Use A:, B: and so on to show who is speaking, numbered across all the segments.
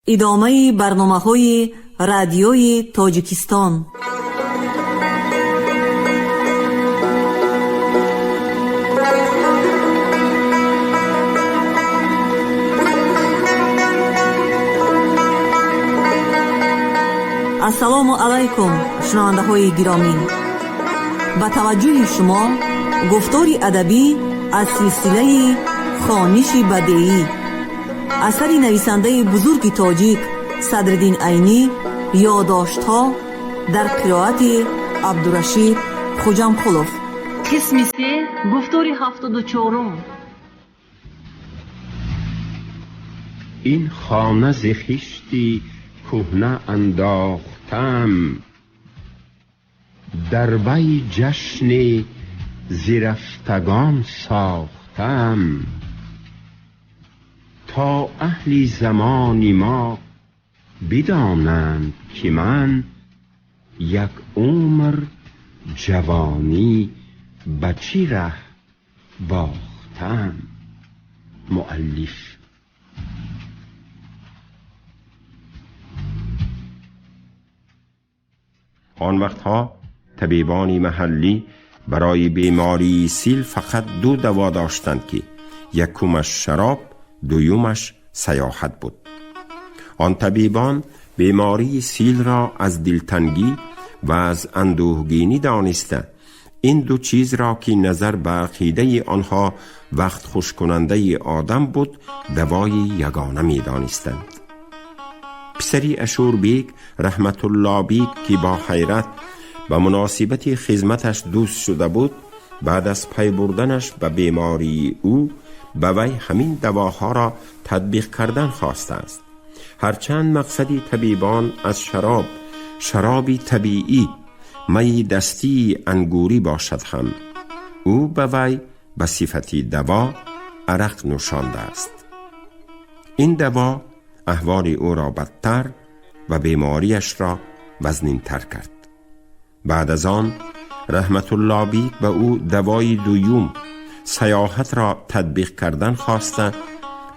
A: Идомаи барномаҳои Радиои Тоҷикистон. Ассалому алайкум, шунавандаҳои гиромӣ! Ба таваҷҷӯҳи шумо гуфтори адабӣ аз силсилаи «Хониши бадеӣ», асари нависандаи бузурги тоҷик Садриддин Айнӣ, ёддоштҳо дар қироати Абдурашид Хуҷамқулов. Қисми се, гуфтори 74-ум.
B: Ин хона зи хишти кӯҳна андохтам, дар вай ҷашне зи рафтагон сохтам, то аҳли замони мо бидонанд, ки ман як умр ҷавонӣ ба чӣ раҳ бохтам. Муаллиф.
C: آن وقتها طبیبانی محلی برای بیماری سیل فقط دو دوا داشتند که یکمش شراب، دویمش سیاحت بود. آن طبیبان بیماری سیل را از دلتنگی و از اندوهگینی دانسته، این دو چیز را که نظر به عقیده آنها وقت خوش کننده آدم بود، دوای یگانه می دانستند. پسری اشور بیگ، رحمت الله بیگ، که با حیرت به مناسبت خدمتش دوست شده بود، بعد از پی بردنش به بیماری او به وی همین دواها را تطبیق کردن خواسته است. هرچند مقصدی طبیبان از شراب، شرابی طبیعی، می دستی انگوری باشد هم، او به وی به صفت دوا عرق نوشانده است. این دوا احوال او را بدتر و بیماریش را وزنینتر کرد. بعد از آن رحمت الله بیگ به او دوای دویوم، سیاحت را تطبیق کردن خواسته،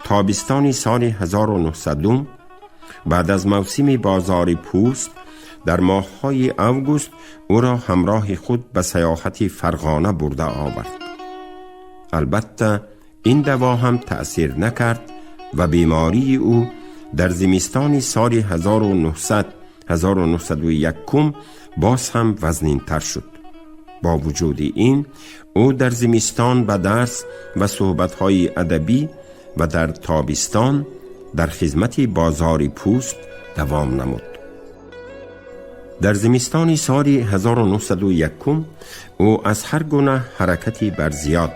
C: تابستان سال 1900 بعد از موسم بازار پوست در ماه‌های اوگوست او را همراه خود به سیاحت فرغانه برده آورد. البته این دوا هم تأثیر نکرد و بیماری او در زمستان سال 1900 1901 باز هم وزنینتر شد. با وجود این او در زمستان به درس و صحبت‌های ادبی و در تابستان در خدمت بازار پوست دوام نمود. در زمستان سال 1901 او از هر گونه حرکتی بر زیاد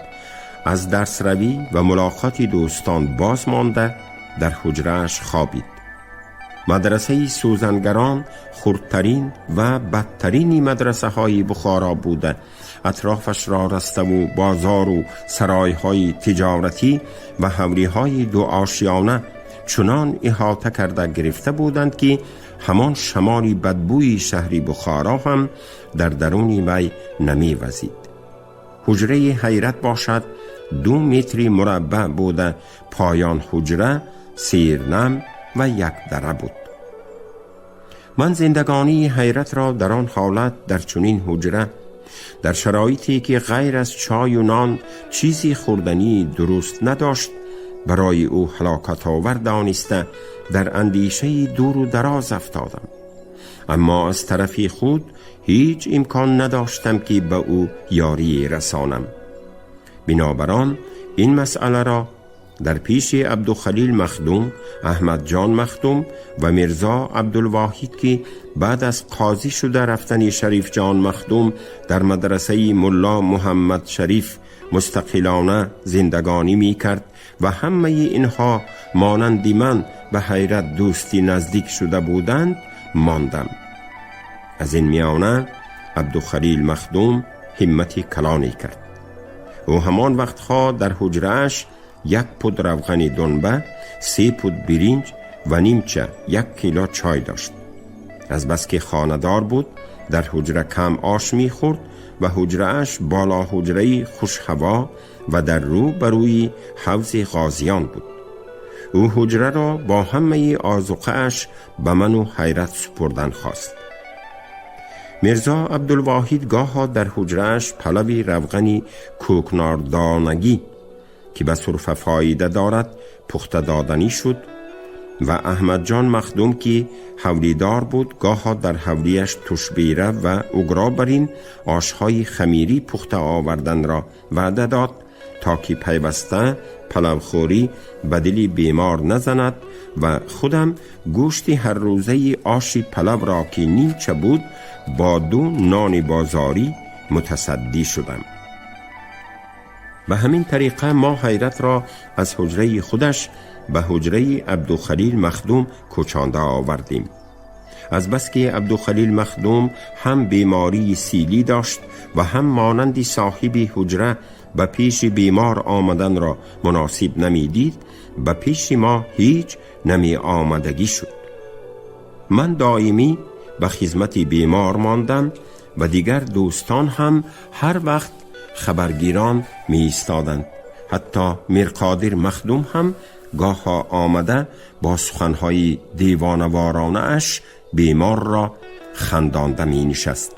C: از درس روی و ملاقات دوستان باز مانده در حجره‌اش خوابید. مدرسه سوزنگران خردترین و بدترین مدرسه های بخارا بوده، اطرافش را رسته و بازار و سرایهای تجارتی و حوریهای دو آشیانه چنان احاطه کرده گرفته بودند که همان شمال بدبوی شهری بخارا هم در درون وی نمی وزید. حجره حیرت باشد 2 متری مربع بوده، پایان حجره سیرنم و یک دره بود. من زندگانی حیرت را در آن حالت، در چنین حجره، در شرایطی که غیر از چای و نان چیزی خوردنی درست نداشت، برای او هلاکت آور دانسته در اندیشه دور و دراز افتادم. اما از طرف خود هیچ امکان نداشتم که به او یاری رسانم. بنابران این مسئله را در پیش عبدالخلیل مخدوم، احمد جان مخدوم و میرزا عبدالواحد که بعد از قاضی شده رفتن شریف جان مخدوم در مدرسه ملا محمد شریف مستقلانه زندگانی می کرد و همه اینها مانند من به حیرت دوستی نزدیک شده بودند، ماندم. از این میانه عبدالخلیل مخدوم همت کلانی کرد. او همان وقتها در حجره‌اش 1 پود روغن دنبه، 3 پود برنج و نیمچه 1 کیلو چای داشت. از بس که خانه‌دار بود در حجره کم آش می‌خورد و حجره‌اش بالا حجره‌ای خوش هوا و در رو بروی حوض غازیان بود. او حجره را با همه آذوقه‌اش به من و حیرت سپردن خواست. میرزا عبدالواحد گاها در حجره‌اش پلوی روغنی کوکناردانگی که به صرف فایده دارد پخته دادنی شد و احمد جان مخدوم که حولیدار بود گاها در حولیش تشبیره و اگرا برین آشهای خمیری پخته آوردن را وعده داد تا که پیوسته پلوخوری به دل بیمار نزند و خودم گوشت هر روزه آش پلو را که نیمچه بود با 2 نان بازاری متصدی شدم. به همین طریقه ما حیرت را از حجره خودش به حجره عبدالخلیل مخدوم کوچانده آوردیم. از بس که عبدالخلیل مخدوم هم بیماری سیلی داشت و هم مانند صاحب حجره به پیش بیمار آمدن را مناسب نمیدید، به پیش ما هیچ نمی آمدگی شد. من دائمی به خدمت بیمار ماندم و دیگر دوستان هم هر وقت خبرگیران می ایستادند. حتی میرقادر مخدوم هم گاها آمده با سخنهای دیوانوارانه اش بیمار را خندانده می نشست.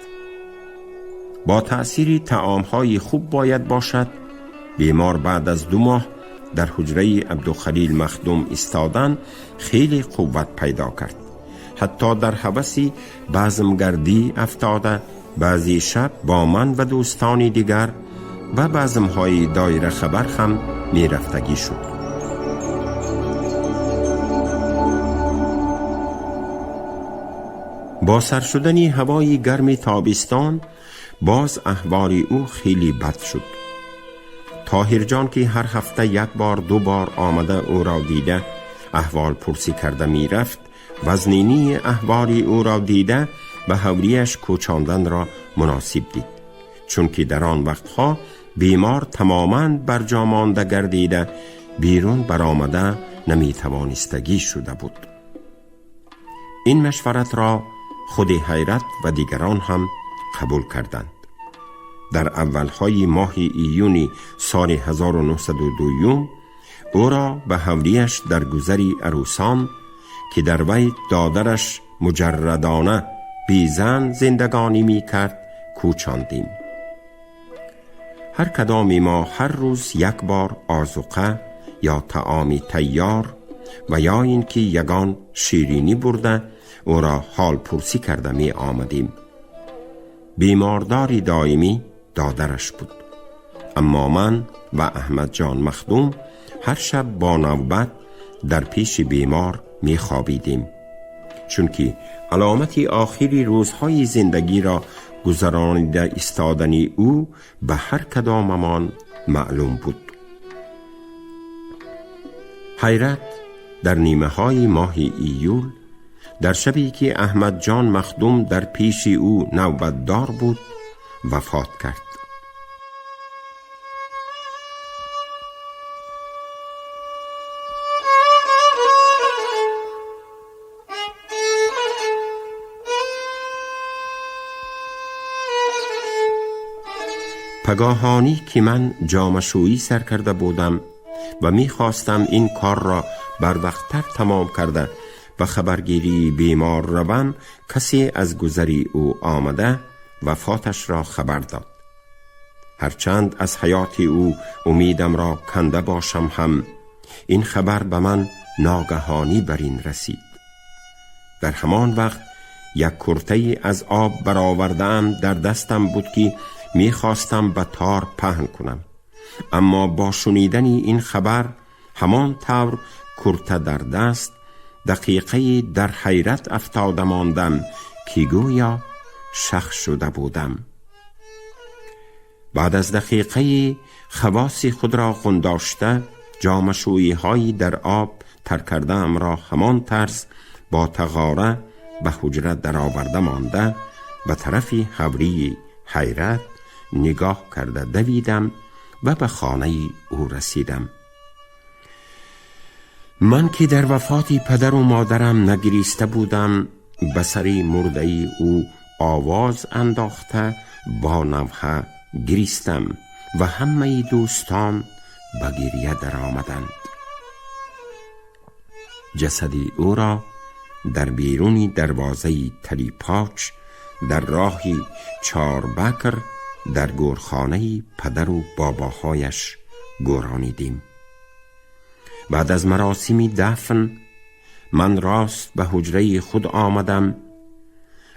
C: با تأثیر طعامهای خوب باید باشد. بیمار بعد از 2 ماه در حجره عبدالخلیل مخدوم ایستادن خیلی قوت پیدا کرد. حتی در هوس بزمگردی افتاده بعضی شب با من و دوستانی دیگر و بزمهای دایره خبر هم می رفتگی شد. با سر شدن هوای گرم تابستان باز احوال او خیلی بد شد. طاهر جان که هر هفته 1 بار 2 بار آمده او را دیده احوال پرسی کرده می رفت، وزنینی احوال او را دیده به حولیش کوچاندن را مناسب دید، چون که در آن وقتها بیمار تماما بر جا مانده گردیده بیرون برآمده نمی توانستگی شده بود. این مشورت را خود حیرت و دیگران هم قبول کردند. در اولهای ماه ایونی سال 1902 او را به حولیش در گذری عروسان که در وی دادرش مجردانه بی زن زندگانی می کرد کوچاندیم. هر کدام ما هر روز 1 بار آذوقه یا طعامی تیار و یا اینکه یگان شیرینی برده او را حال پرسی کرده می آمدیم. بیمارداری دائمی دادرش بود، اما من و احمد جان مخدوم هر شب با نوبت در پیش بیمار می خوابیدیم، چون که علامت آخری روزهای زندگی را گذرانیده ایستادن او به هر کداممان معلوم بود. حیرت در نیمه های ماه ایول در شبی که احمد جان مخدوم در پیش او نوبتدار بود وفات کرد. پگاهانی که من جامشویی سر کرده بودم و میخواستم این کار را بر وقتتر تمام کرده و خبرگیری بیمار روم، کسی از گذری او آمده وفاتش را خبر داد. هرچند از حیات او امیدم را کنده باشم هم این خبر به من ناگهانی بر این رسید. در همان وقت یک کرته از آب برآوردم در دستم بود که میخواستم به تار پهن کنم، اما با شنیدن این خبر همان طور کرته در دست دقیقه در حیرت افتاده ماندم که گویا شخ شده بودم. بعد از دقیقه خواص خود را غنداشته جامشویی هایی در آب تر کرده ام را همان طرز با تغاره به حجره درآورده مانده به طرف حوری حیرت نگاه کرده دویدم و به خانه او رسیدم. من که در وفات پدر و مادرم نگریسته بودم، به سر مرده او آواز انداخته با نوحه گریستم و همه دوستان به گریه در آمدند. جسد او را در بیرون دروازه تلیپاچ در راهی چاربکر در گورخانه پدر و باباهایش گورانیدیم. بعد از مراسم دفن من راست به حجره خود آمدم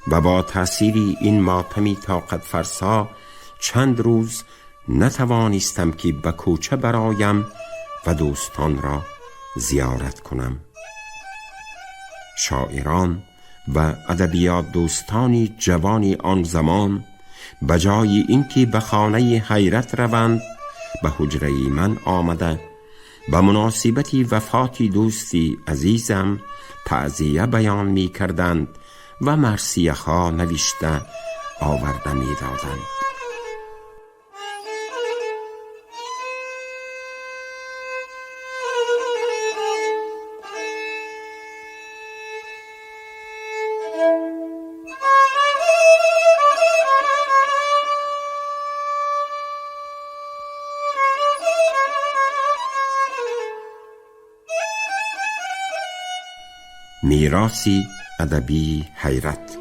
C: و با تأثیر این ماتمی طاقت فرسا چند روز نتوانستم که به کوچه برایم و دوستان را زیارت کنم. شاعران و ادبیات دوستانی جوانی آن زمان بجای اینکه به خانه حیرت روند به حجره من آمده به مناسبت وفات دوستی عزیزم تعزیه بیان می کردند و مرثیه ها نوشته آورده می دادند. میراثی ادبی حیرت.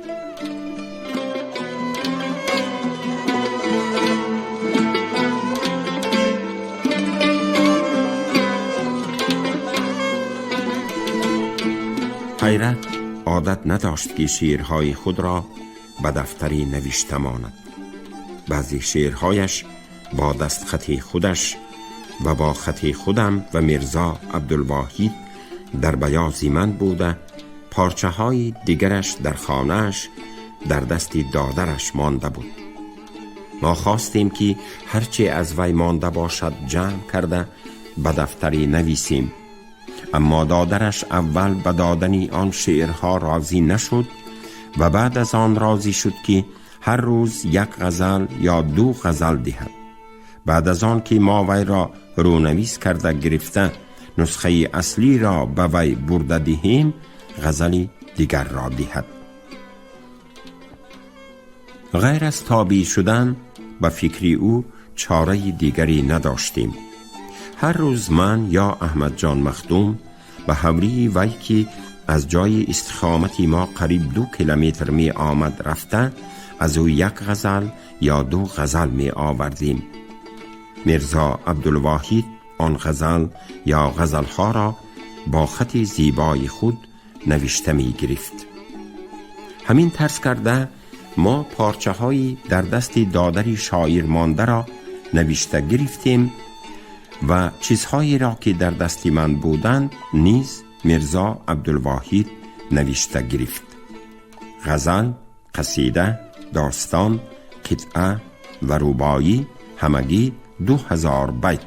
C: حیرت عادت نداشت که شعرهای خود را به دفتری نوشته ماند. بعضی شعرهایش با دستخط خودش و با خط خودم و میرزا عبدالواحید در بیاض من بوده، پارچه های دیگرش در خانهش در دست دادرش مانده بود. ما خواستیم که هرچه از وی مانده باشد جمع کرده به دفتری نویسیم، اما دادرش اول به دادن آن شعرها راضی نشد و بعد از آن راضی شد که هر روز یک غزل یا دو غزل دهد. بعد از آن که ما وی را رونویس کرده گرفته نسخه اصلی را به وی برده دهیم، غزل دیگر را دهد. غیر از تابع شدن به فکری او چاره دیگری نداشتیم. هر روز من یا احمد جان مخدوم به حوری وی که از جای استقامت ما قریب 2 کیلومتر می آمد رفته از او یک غزل یا 2 غزل می آوردیم. میرزا عبدالواحید آن غزل یا غزلها را با خط زیبای خود نوشته می گرفت. همین طرز کرده ما پارچه هایی در دست دادر شاعر مانده را نوشته گرفتیم و چیزهایی را که در دست من بودند نیز میرزا عبدالواحید نوشته گرفت. غزل، قصیده، داستان، قطعه و رباعی همگی 2000 بیت،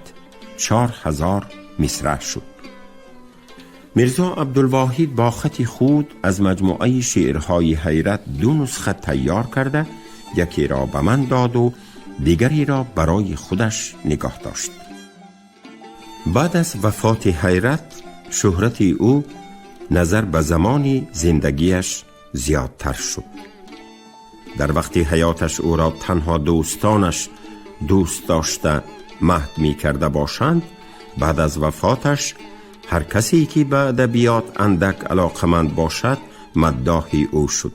C: 4000 مصرع شد. میرزا عبدالواحید با خط خود از مجموعه شعرهای حیرت 2 نسخه تیار کرده، یکی را به من داد و دیگری را برای خودش نگاه داشت. بعد از وفات حیرت شهرت او نظر به زمان زندگیش زیادتر شد. در وقت حیاتش او را تنها دوستانش دوست داشته مهد می کرده باشند، بعد از وفاتش هر کسی که به ادبیات اندک علاقمند باشد مداح او شد.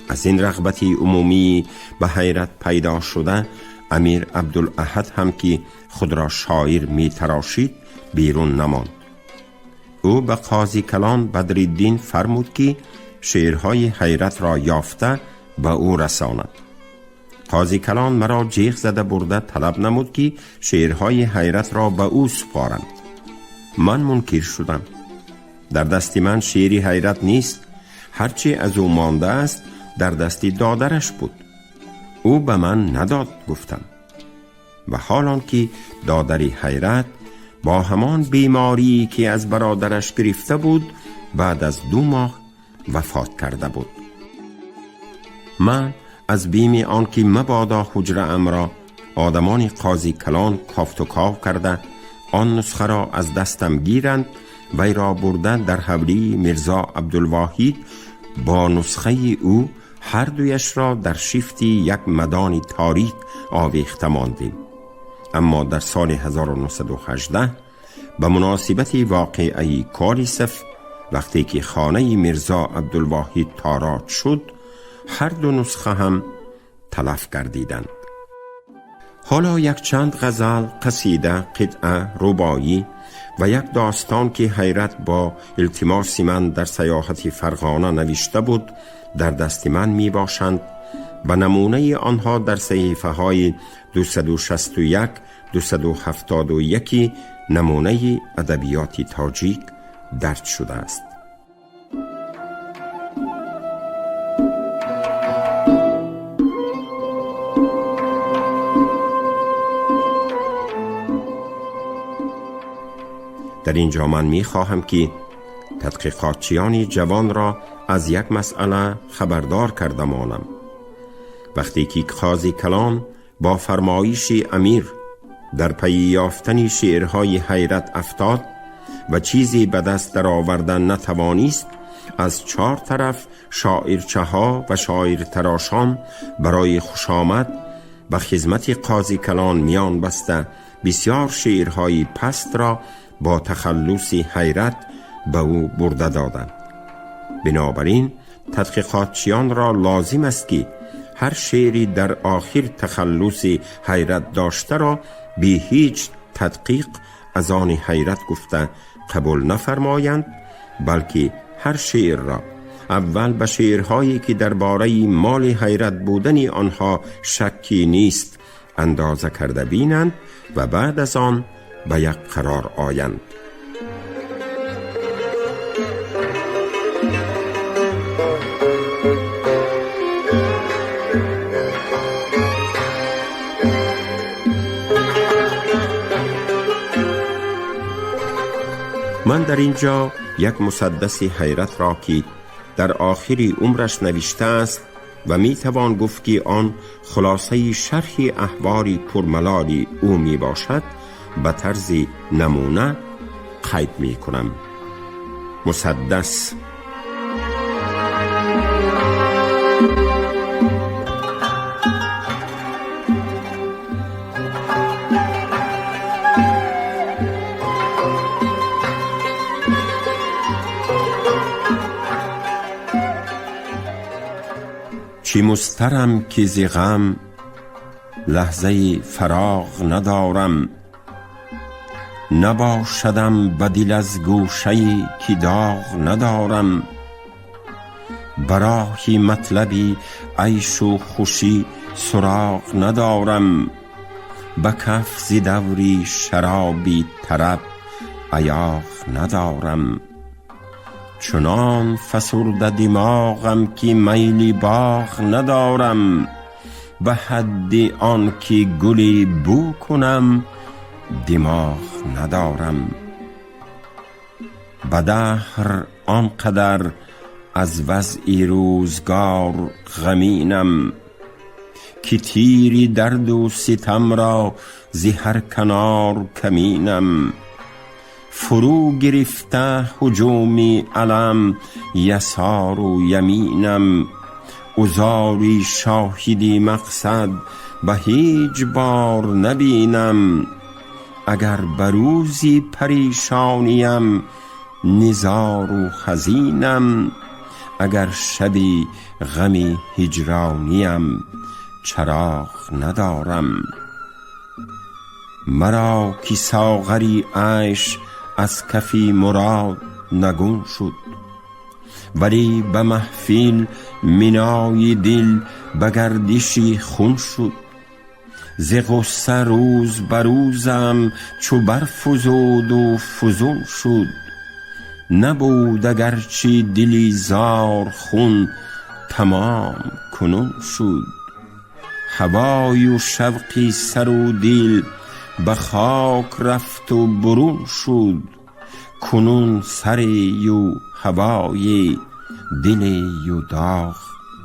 C: از این رغبت عمومی به حیرت پیدا شده، امیر عبدالاحد هم که خود را شاعر می تراشید بیرون نماند. او به قاضی کلان بدرالدین فرمود که شعرهای حیرت را یافته به او رساند. قاضی کلان مرا جیغ زده برده طلب نمود که شعرهای حیرت را به او سپارند. من منکر شدم. در دست من شعری حیرت نیست، هرچی از او مانده است در دست دادرش بود. او به من نداد، گفتم. و حالان که دادر حیرت با همان بیماری که از برادرش گرفته بود بعد از 2 ماه وفات کرده بود. من از بیم آن که مبادا حجره ام را آدمان قاضی کلان کافت و کاو کرده آن نسخه را از دستم گیرند، وی را بردن در حولی میرزا عبدالواحید با نسخه او هر دویش را در شیفتی یک مدان تاریک آویخته ماندیم. اما در سال 1918 به مناسبت واقعه کاریسف وقتی که خانه میرزا عبدالواحد تاراج شد، هر دو نسخه هم تلف گردیدند. حالا یک چند غزل، قصیده، قطعه، رباعی و یک داستان که حیرت با التماس من در سیاحت فرغانه نوشته بود در دست من می باشند و نمونه آنها در صحیفه های 261 271 نمونه ادبیات تاجیک درج شده است. در اینجا من می خواهم که تدقیقاتچیان جوان را از یک مسئله خبردار کرده مانم. وقتی که قاضی کلان با فرمایش امیر در پی یافتن شعرهای حیرت افتاد و چیزی به دست در آوردن نتوانست، از 4 طرف شاعرچه ها و شاعر تراشان برای خوش آمد به خدمت قاضی کلان میان بسته بسیار شعرهای پست را با تخلص حیرت به او برده دادند. بنابراین تدقیقاتچیان را لازم است که هر شعری در آخر تخلص حیرت داشته را بی هیچ تدقیق از آن حیرت گفته قبول نفرمایند، بلکه هر شعر را اول به شعرهایی که درباره مال حیرت بودن آنها شکی نیست اندازه کرده بینند و بعد از آن به یک قرار آیند. من در اینجا یک مسدس حیرت را که در آخر عمرش نوشته است و می توان گفت که آن خلاصه شرح احوال پرملال او می باشد به طرز نمونه قید می کنم. مسدس. چی مسترم که ز غم لحظه فراغ ندارم، نباشدم بدیل از گوشه‌ای که داغ ندارم. براهی مطلبی عیش و خوشی سراغ ندارم، به کف ز دوری شرابی طرب ایاغ ندارم. چنان فسرده دماغم که میلی باغ ندارم، به حد آن که گلی بو کنم دماغ ندارم. به دهر آنقدر از وضع روزگار غمینم، که تیری درد و ستم را ز هر کنار کمینم. فرو گرفته هجومی علم یسار و یمینم، عذاری شاهدی مقصد به هیچ بار نبینم. اگر بروزی پریشانیم نزار و خزینم، اگر شبی غمی هجرانیم چراغ ندارم. مرا که ساغری عیش از کفی مراد نگون شد، ولی به محفل منای دل به گردشی خون شد. ز غصه روز بروزم چو برفزود و فزون شد، نبود اگرچه دلی زار خون تمام کنون شد. هوای و شوقی سر و دل به خاک رفت و برون شد، کنون سری و هوای دلی و داغ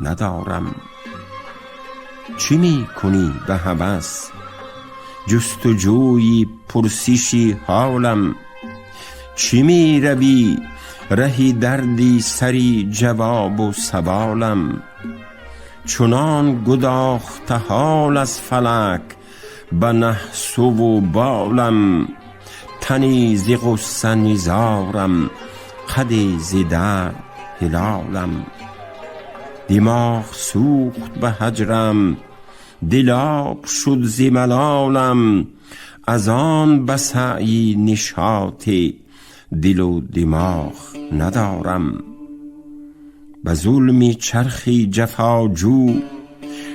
C: ندارم. چی می کنی به هوس جستجوی پرسشی حالم؟ چی می روی رهی دردی سری جواب و سوالم؟ چنان گداخته حال از فلک به نحس و بالم، تنی ز غصه نزارم قد ز درد هلالم. دماغ سوخت به هجرم، دل آب شد ز ملالم. از آن به سعی نشاط دل و دماغ ندارم. به ظلم چرخ جفاجو،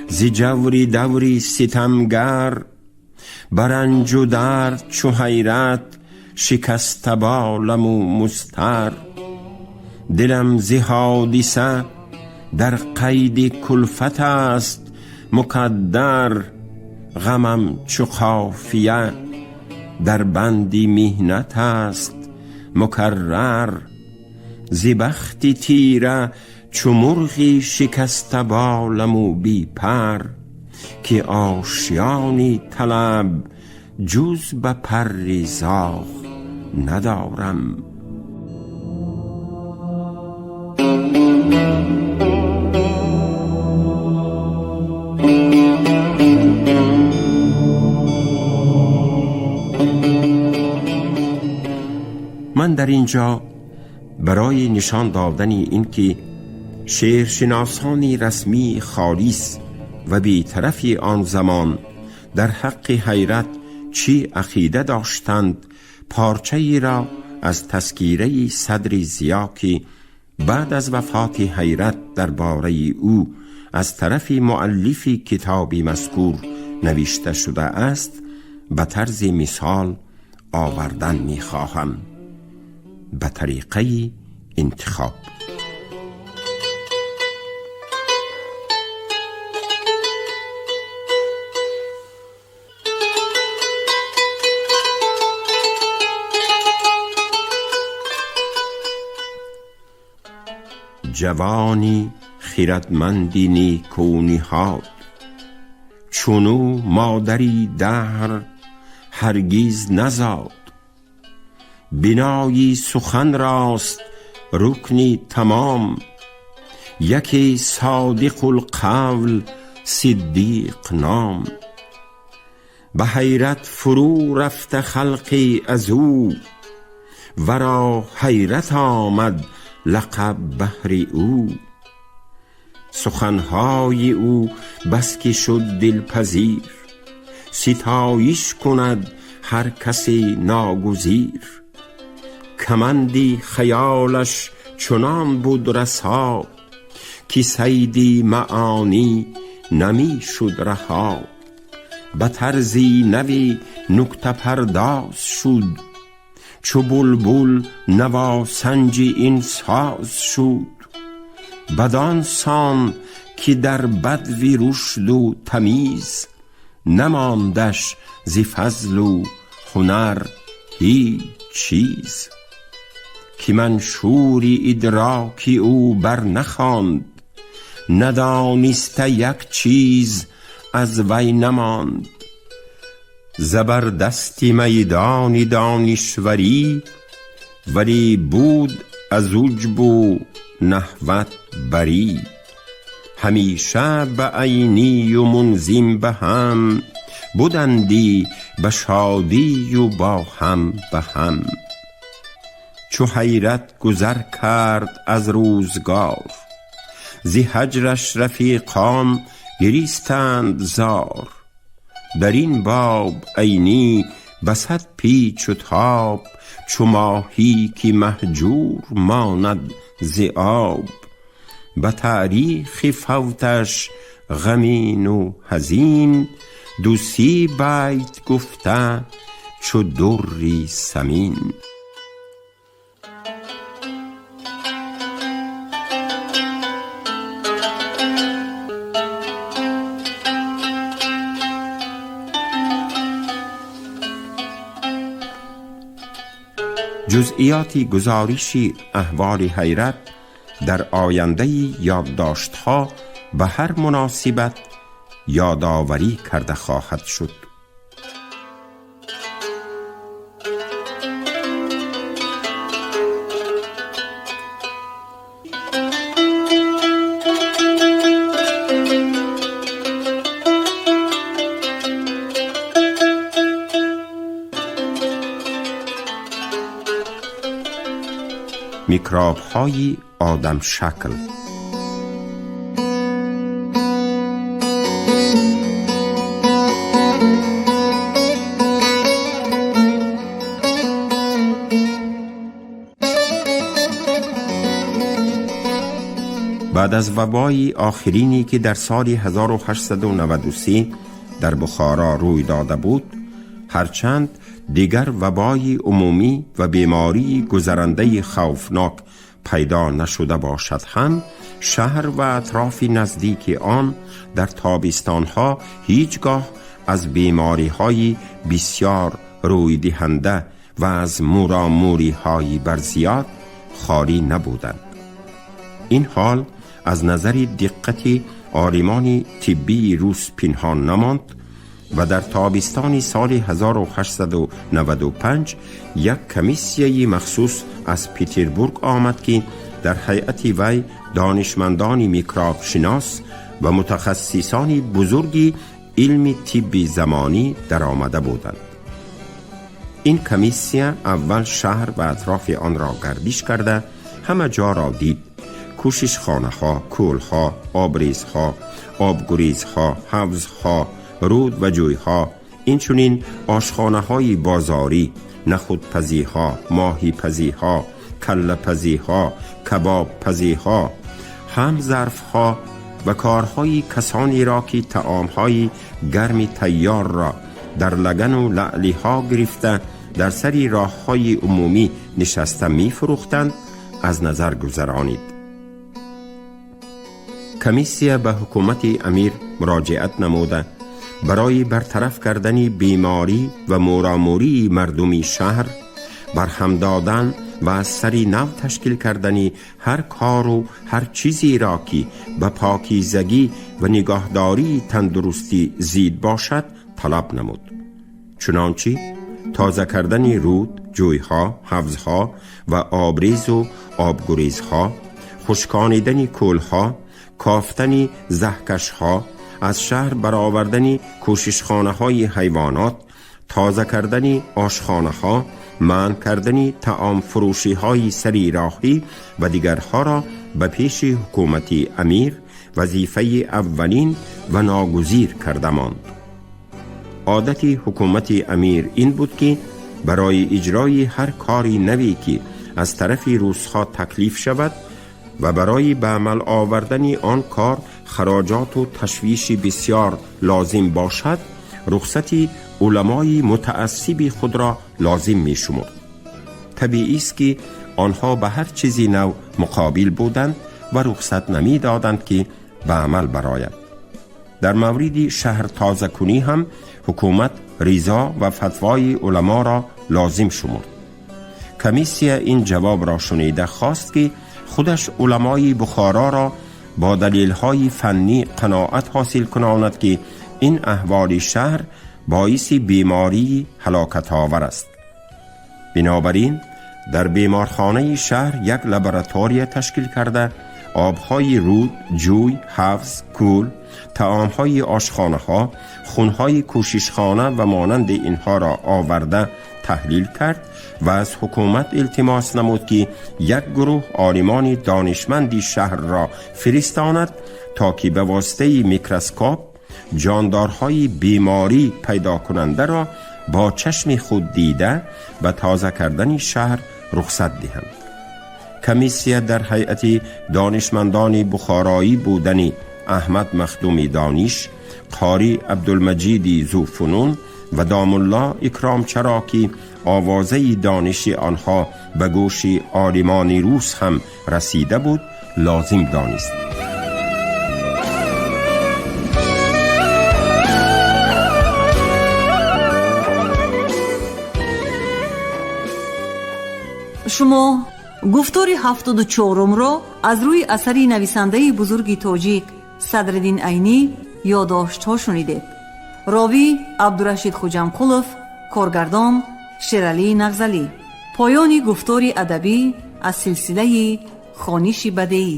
C: ز جور دور ستمگر، به رنج و درد چو حیرت شکسته بالم و مضطر. دلم ز حادثه در قید کلفت است مکدر، غمم چو قافیه در بند محنت است مکرر. ز بخت تیره چو مرغی شکسته بالم و بی پر، که آشیان طلب جز به پر زاغ ندارم. من در اینجا برای نشان دادن اینکه شعرشناسان رسمی خالص و بی‌طرف آن زمان در حق حیرت چی عقیده داشتند، پارچه را از تذکیره صدر ضیا که بعد از وفات حیرت درباره او از طرف مؤلف کتاب مذکور نوشته شده است به طرز مثال آوردن می‌خواهم به طریقه انتخاب. جوانی خیرتمندی نیکو نهاد، چونو مادری دهر هرگز نزاد. بنای سخن راست رکنی تمام، یکی صادق القول صدیق نام. به حیرت فرو رفته خلقی از او، ورا حیرت آمد لقب بهر او. سخنهای او بس که شد دلپذیر، ستایش کند هر کسی ناگزیر. کمندی خیالش چنان بود رسا، که صیدی معانی نمی شد رها. به طرزی نوی نکته پرداز شد، چو بلبل نواسنج این ساز شد. بدان سان که در بدو رشد و تمیز، نماندش ز فضل و هنر هیچ چیز. که منشور ادراک او بر نخواند، ندانسته یک چیز از وی نماند. زبردست میدان دانشوری، ولی بود از عجب و نهوت بری. همیشه به عینی و منظم به هم، بودندی به شادی و با هم به هم. چو حیرت گذر کرد از روزگار، ز هجرش رفیقان گریستند زار. در این باب عینی بسد پیچ و تاب، چو ماهی که مهجور ماند ز آب. به تاریخ فوتش غمین و حزین، دو سی بیت گفته چو دری ثمین. جزئیات گزارش احوال حیرت در آینده یادداشت‌ها به هر مناسبت یادآوری کرده خواهد شد. Микробҳои одамшакл. بعد از وبای آخرینی که در سال 1893 در بخارا روی داده بود، هرچند دیگر وبای عمومی و بیماری گذرنده خوفناک پیدا نشده باشد هم، شهر و اطراف نزدیک آن در تابستانها هیچگاه از بیماری‌های بسیار روی دهنده و از موراموری‌های برزیاد خالی نبودند. این حال از نظر دقت عالمان طبی روس پنهان نماند و در تابستان سال 1895 یک کمیسیه مخصوص از پیتربورگ آمد که در هیئت وی دانشمندان میکروب شناس و متخصصان بزرگ علم طب زمانی در آمده بودند. این کمیسیه اول شهر و اطراف آن را گردش کرده همه جا را دید. کوششخانه ها، کول ها، آبریزها، آبگریزها، حوضها، رود و جویها، اینچنین آشخانه های بازاری، نخودپزی ها، ماهی پزی ها، کله پزی ها، کباب پزی ها، هم ظرف ها و کارهای کسانی را که طعام های گرم تیار را در لگن و لعلی ها گرفته در سری راه های عمومی نشسته می فروختند از نظر گذرانید. کمیسیا به حکومت امیر مراجعت نموده برای برطرف کردن بیماری و موراموری مردمی شهر، برهم دادن و از سری نو تشکیل کردن هر کار و هر چیزی را که به پاکیزگی و نگاهداری تندرستی زید باشد طلب نمود. چنانچه تازه کردن رود، جویها، حوضها و آبریز و آبگریزها، خشکانیدن کولها، کافتن زهکشها، از شهر برآوردن کوششخانه های حیوانات، تازه کردن آشخانه ها، منع کردن طعام فروشی های سری راهی و دیگرها را به پیش حکومت امیر وظیفه اولین و ناگزیر کرده ماند. عادت حکومت امیر این بود که برای اجرای هر کاری نوی که از طرف روس‌ها تکلیف شود و برای به عمل آوردن آن کار خراجات و تشویش بسیار لازم باشد، رخصت علمای متعصب خود را لازم می شمرد. طبیعی است که آنها به هر چیزی نو مقابل بودند و رخصت نمی دادند که به عمل براید. در مورد شهر تازه کنی هم حکومت رضا و فتوای علما را لازم شمرد. کمیسیا این جواب را شنیده خواست که خودش علمای بخارا را با دلیل‌های فنی قناعت حاصل کناند که این احوال شهر باعث بیماری هلاکت آور است. بنابراین در بیمارخانه شهر یک لابراتوری تشکیل کرده آبهای رود، جوی، حوض، کول، طعامهای آشخانه ها، خونهای کوششخانه و مانند اینها را آورده تحلیل کرد و از حکومت التماس نمود که یک گروه عالمان دانشمندی شهر را فرستاند تا که به واسطه میکروسکوپ جاندارهای بیماری پیدا کننده را با چشم خود دیده و تازه کردن شهر رخصت دهند. کمیسیا در هیئت دانشمندان بخارایی بودن احمد مخدوم دانش، قاری عبدالمجید ذوفنون و دامالله اکرام چرا که آوازه دانش آنها به گوش عالمان روس هم رسیده بود لازم دانست.
A: Шумо гуфтори 74-умро аз рӯи асари нависандаи бузурги тоҷик Садриддин Айнӣ ёддоштҳо шунидед. Ровӣ Абдурашид Хуҷамқулов, коргардон Шералӣ Нағзалӣ. Поёни гуфтори адабӣ аз силсилаи хониши бадеӣ.